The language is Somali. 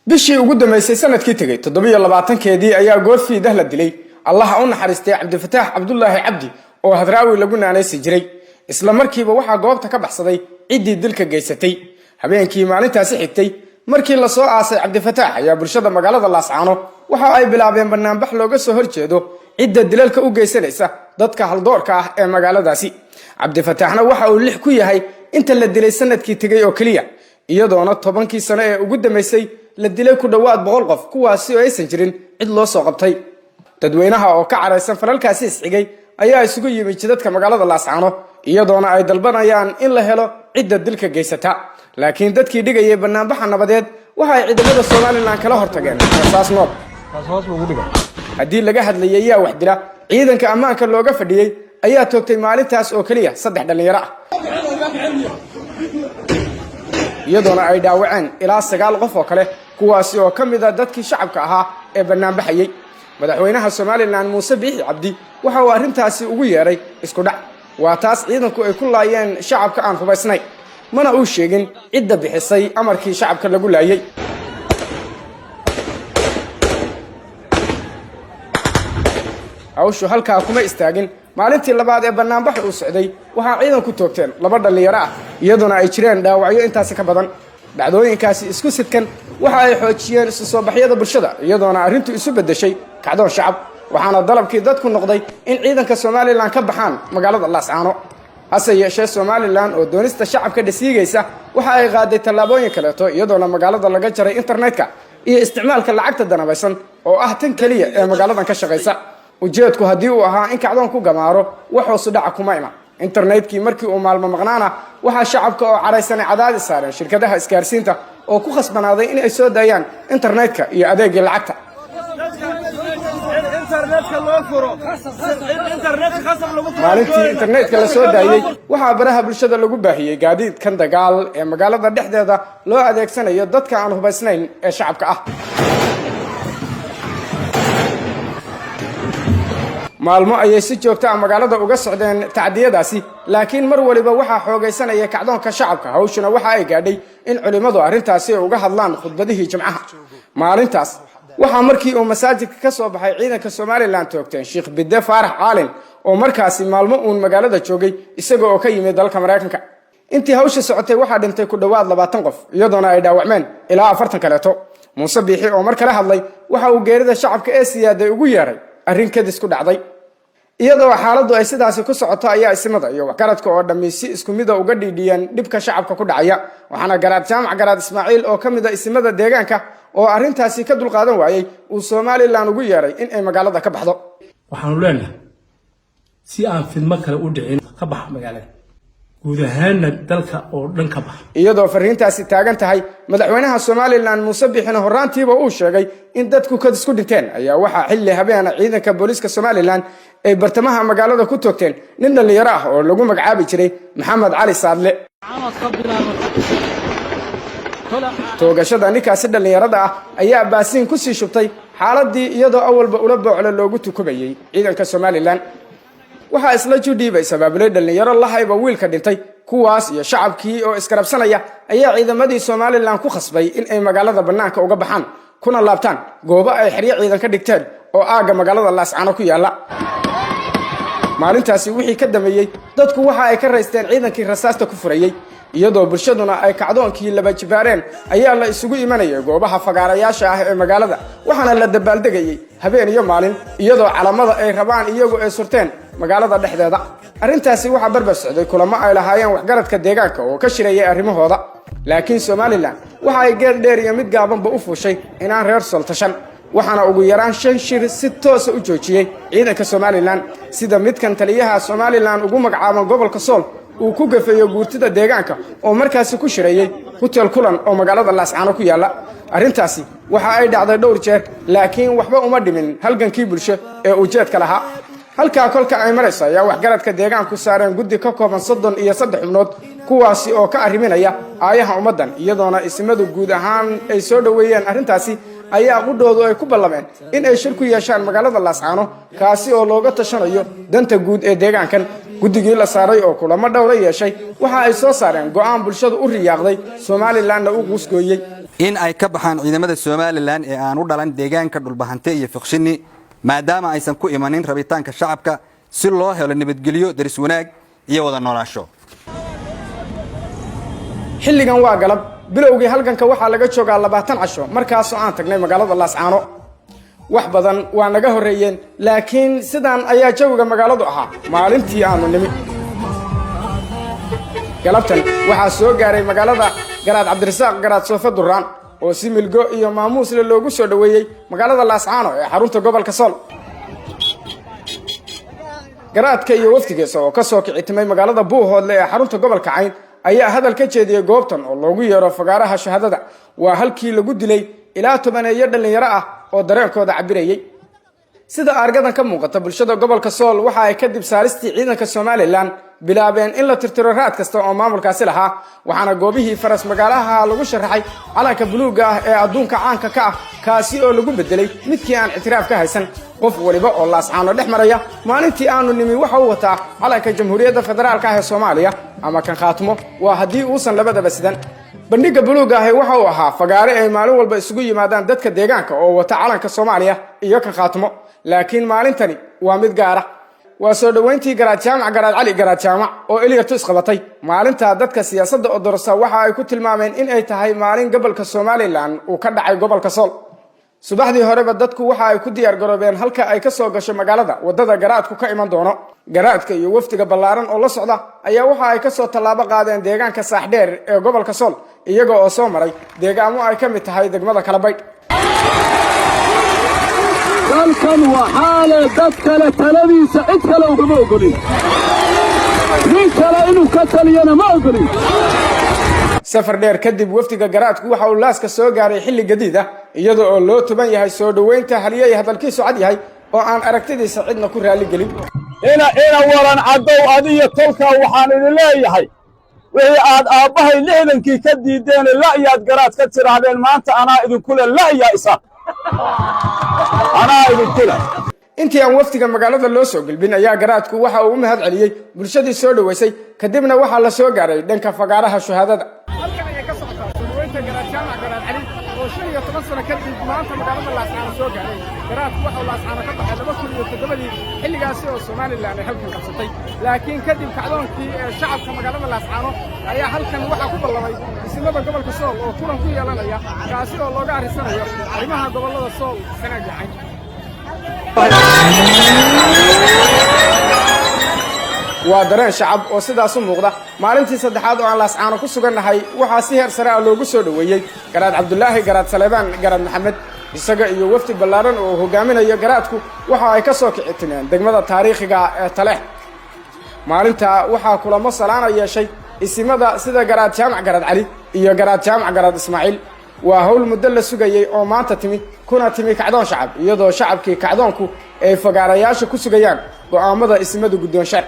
Bishii ugu dambeysay sanadkii tegey 27-keedii ayaa goorfiidah la dilay Allaha u naxariistay Cabdifataax Cabdulaahi Cabdi oo Hadraawi lagu naanaysi jiray. Isla markiiba waxaa goobta ka baxsaday ciddii dilka geysatay. Habeenkii maalintaasi xigtay markii lasoo aasay Cabdifataax ayaa bulshada magaalada Laascaano waxa ay bilaabeen banaanbax looga soo horjeedo cidda dilalka u geysanaysa dadka haldoorka ah ee magaaladaasi. Cabdifataaxna waxa uu 6 ku yahay inta la dilay sanadkii tegey oo keliya, iyadoona 10-kii sano ee ugu dambeysay la dilay ku dhowaad 100 qof, kuwaasi oo aysan jirin cid loo soo qabtay. Dadweynaha oo ka caraysan falalkaasi isxigay ayaa isugu yimi jidadka magaalada Laascaano, iyadoona ay dalbanayaan in la helo cidda dilka geysata. Laakiin dadkii dhigayay banaanbaxa nabadeed waxa ay ciidamada Somalilan kala hortageen rasaas nool. Haddii laga hadlayay yaa wax dila, ciidanka ammaanka looga fadhiyey ayaa toogtay maalintaas oo keliya 3 dhallinyaro ah, iyadoona ay dhaawaceen ilaa 9 qof oo kale, kuwaasi oo ka mid a dadkii shacabka ahaa ee banaanbaxayey. Madaxweynaha Somalilan Muuse Biixi Cabdi waxa uu arrintaasi ugu yeedhay isku dhac, waa taas ciidanku ay ku laayeen shacabka aan hubaysnay, mana uu sheegin cidda bixisay amarkii shacabka lagu laayey. Hawshu halkaa kuma istaagin. Maalintii labaad ee banaanbaxa uu socday waxaa ciidanku toogteen 2 dhallinyaro ah, iyadoona ay jireen dhaawacyo intaasi ka badan. Dhacdooyinkaasi isku sidkan waxa ay xoojiyeen isu soo baxyada bulshada, iyadoona arrintu isu beddeshay kacdoon shacab, waxaana dalabkii dadku noqday in ciidanka Somalilan ka baxaan magaalada Laascaano. Hase yeeshee Somalilan oo doonista shacabka dhasiigaysa waxa ay qaaday tallaabooyin kaleeto, iyadoona magaalada laga jaray internetka iyo isticmaalka lacagta danabaysan oo ah tan keliya ee magaaladan ka shaqaysa. Ujeedku haddii uu ahaa in kacdoon ku gamaaro, wax hoosu dhaca kuma iman. Internetkii markii uu maalmo maqnaana waxaa shacabka oo caraysanay cadaadis saareen shirkadaha isgaarsiinta oo ku khasbanaaday in ay soo daayaan internetka iyo adeegii lacagta. Maalintii internetka la soo daayey waxaa baraha bulshada lagu baahiyey gaadiidkan dagaal ee magaalada dhexdeeda loo adeegsanayo dadka aan hubaysnayn ee shacabka ah. Maalmo ayay si joogto ah magaalada uga socdeen tacdiyadaasi, laakiin mar waliba waxaa xoogaysanaya kacdoonka shacabka. Hawshuna waxa ay gaadhay in culimmadu arrintaasi uga hadlaan khudbadihii jimcaha. Maalintaas waxaa markii uu masaajidka ka soo baxay ciidanka Somalilan toogteen Sheekh Bide Faarax Caalin oo markaasi maalmo uun magaalada joogay isaga oo ka yimid dalka Maraykanka. Intii hawsha socotay waxaa dhintay ku dhowaad 20 qof, iyadoona ay dhaawacmeen ilaa 40 kaleeto. Muuse Biixi oo mar kale hadlay waxa uu geerida shacabka ee siyaaday ugu yeeray arrin kadis ku dhacday. Iyadoo xaaladdu ay sidaasi ku socoto ayaa isimada iyo waxgaradka oo dhammi si isku mida uga dhiidhiyeen dhibka shacabka ku dhacaya, waxaana Garaad Jaamac Garaad Ismaaciil oo ka mid a isimada deegaanka oo arrintaasi ka dulqaadan waayey uu Somalilan ugu yeeray in ay magaalada ka baxdo. Waxaanu leenahay si aan fidmo kale u dhicin, ka baxa magaalada, guud ahaanna dalka oo dhan ka baxa. Iyadoo fariintaasi taagan tahay, madaxweynaha Somalilan Muuse Biixina horraantiiba uu sheegay in dadku kadis ku dhinteen, ayaa waxaa xilli habeena ciidanka booliiska Somalilan ay bartamaha magaalada ku toogteen nin dhallinyaro ah oo lagu magacaabi jiray Maxamed Cali Saadle. Toogashada ninkaasi dhallinyarada ah ayaa baasiin ku sii shubtay xaaladii, iyadoo awalba ula boocle loogu tukubayey ciidanka Somalilan. Waxaa isla judhiibay sabaabulay dhallinyaro lahayba wiilka dhintay, kuwaas iyo shacabkii oo iskarabsanaya ayaa ciidamadii Somalilan ku khasbay in ay magaalada bannaanka uga baxaan kuna laabtaan goobo ay xeryo ciidan ka dhigteen oo aagga magaalada Laascaano ku yaalla. Maalintaasi wixii ka dambeeyey dadku waxa ay ka raysteen ciidankii rasaasta ku furayey, iyadoo bulshaduna ay kacdoonkii laba jibaareen ayaa la isugu imanayay goobaha fagaarayaasha ah ee magaalada, waxaana la dabaaldegayey habeen iyo maalin, iyadoo calamada ay rabaan iyagu ay surteen magaalada dhexdeeda. Arrintaasi waxaa barbar socday kulamo ay lahaayeen waxgaradka deegaanka oo ka shirayay arrimahooda. Laakiin Somalilan waxa ay geed dheer iyo mid gaabanba u fuushay inaan reer soltashan, waxaana ugu yaraan 5 shir si toosa u joojiyey ciidanka Somalilan, sida midkan taliyaha Somalilan ugu magacaaban gobolka Sool uu ku gafeeyo guurtida deegaanka oo markaasi ku shirayey Hotel Kulan oo magaalada Laascaano ku yaalla. Arrintaasi waxa ay dhacday dhowr jeer, laakiin waxba uma dhimin halgankii bulsho ee ujeedka lahaa. Halkaa kolka ay marayso ayaa waxgaradka deegaanku saareen guddi ka kooban 33 xubnood, kuwaasi oo ka arriminaya aayaha ummaddan, iyadoona isimadu guud ahaan ay soo dhoweeyeen arrintaasi. Ayaa qudhoodu ay ku ballameen in ay shir ku yeeshaan magaalada Laascaano, kaasi oo looga tashanayo danta guud ee deegaankan. Guddigii la saaray oo kulamo dhowra yeeshay waxa ay soo saareen go'aan bulshadu u riyaaqday, Somalilanna u quusgooyey. In ay ka baxaan ciidamada Somalilan ee aan u dhalan deegaanka Dhulbahante iyo Fiqshini, maadaama aysan ku imanin rabitaanka shacabka, si loo helo nabadgelyo, daris wanaag iyo wada noolaasho. Xilligan waa galab. Bilowgii halganka waxaa laga joogaa 20 casho markaasoo aan tagnay magaalada Laascaano. Wax badan waa naga horreeyeen, laakiin sidaan ayaa jawiga magaaladu ahaa maalintii aanu nimi. Galabtan waxaa soo gaaray magaalada Garaad Cabdirasaaq Garaad Soofe Duraan, oo si milgo iyo maamuusle loogu soo dhoweeyey magaalada Laascaano ee xarunta gobolka Sool. Garaadka iyo wafdigiisa oo ka soo kicitimay magaalada Buuhoodle ee xarunta gobolka Cayn ayaa hadal ka jeediyey goobtan oo loogu yeero fagaaraha shahaadada. Waa halkii lagu dilay ilaa tobaneeyo dhallinyaro ah oo dareenkooda cabirayey. Sida aargadan ka muuqata, bulshada gobolka Sool waxa ay kadib saaristii ciidanka Somalilan bilaabeen in la tirtiro raad kasta oo maamulkaasi lahaa. Waxaana goobihii faras magaalaha lagu sharaxay calanka buluugga ah ee adduunka caanka ka ah, kaasi oo lagu bedelay midkii aan ictiraaf ka haysan. Qof waliba oo Laascaano dhex maraya maalintii aanu nimi waxa uu wataa calanka Jamhuuriyadda Federaalka ah ee Soomaaliya ama kan Khaatimo, waa haddii uusan labadaba sidan. Bandhigga buluugga ahi waxa uu ahaa fagaare ay maalin walba isugu yimaadaan dadka deegaanka oo wata calanka Soomaaliya iyo kan Khaatimo, laakiin maalintani waa mid gaara. Waa soo dhoweyntii Garaad Jaamac Garaad Cali Garaad Jaamac oo Elyartu isqabatay. Maalintaa dadka siyaasadda odorosa waxa ay ku tilmaameen in ay tahay maalin gobolka Somalilan uu ka dhacay gobolka Sool. Subaxdii horeba dadku waxa ay ku diyaar garoobeen halka ay ka soo gasho magaalada waddada garaadku ka iman doono. Garaadka iyo wafdiga ballaaran oo la socda ayaa waxa ay kasoo tallaabo qaadeen deegaanka Saaxdheer ee gobolka Sool, iyaga oo soo maray deegaamo ay ka mid tahay degmada Kalabaydh. Dalkan waxaa leh dad kale. Taladiisa cid kale ugama ogolin, nin kale inuu ka taliyana ma ogolin. Safar dheer kadib, wafdiga garaadku waxa uu Laaska soo gaaray xilli gadiid ah, iyada oo loo tuban yahay soo dhoweynta haliyey hadalkiisu cad yahay oo aan aragtidiisa cidna ku raalli gelin. Ina Waran Caddow, adiyo tolkaa waxaan idin leeyahay: wixii aad aabbahay 60-kii ka diiddeene la'yaad garaad ka tidhaahdeen, maanta anaa idinku leh. La'yaa isa anaa idinku leh. Intii aan wafdiga magaalada loo soo gelbin ayaa garaadku waxa uu u mahad celiyey bulshadii soo dhoweysay. Kadibna waxaa la soo gaaray dhanka fagaaraha shuhaadada. Halkan ayay ka socotaa soo dhoweynta Garaad Jaamac Garaad Cali oo 15 sano kadib maanta magaalada Laascaano soo gaaray. Garaadku waxau Laascaano ka baxay 2007-dii, xilligaasi oo Somalilan ay halkan qabsatay. Laakiin kadib kacdoonkii ee shacabka magaalada Laascaano ayaa halkan waxaa ku ballamay isimada gobolka Sool oo kulan ku yeelanaya, kaasi oo looga arrisanayo arrimaha gobollada Sool, Sanaag iyo Cayn. Waa dareen shacab oo sidaas u muuqda. Maalintii saddexaad oo aan Laascaano ku sugannahay waxaa si heer sare ah loogu soo dhoweeyey Garaad Cabdulaahi Garaad Saleebaan Garaad Maxamed. Isaga iyo wafdi ballaaran oo hogaaminayo garaadku waxa ay ka soo kici timeen degmada taariikhiga ee Taleex. Maalintaa waxaa kulamo salaana yeeshay isimada sida Garaad Jaamac Garaad Cali iyo Garaad Jaamac Garaad Ismaaciil. Waa hawl muddo la sugayey oo maanta timi, kuna timi kacdoon shacab, iyadoo shacabkii kacdoonku ay fagaarayaasha ku sugayaan go'aamada isimadu guddoonshaan.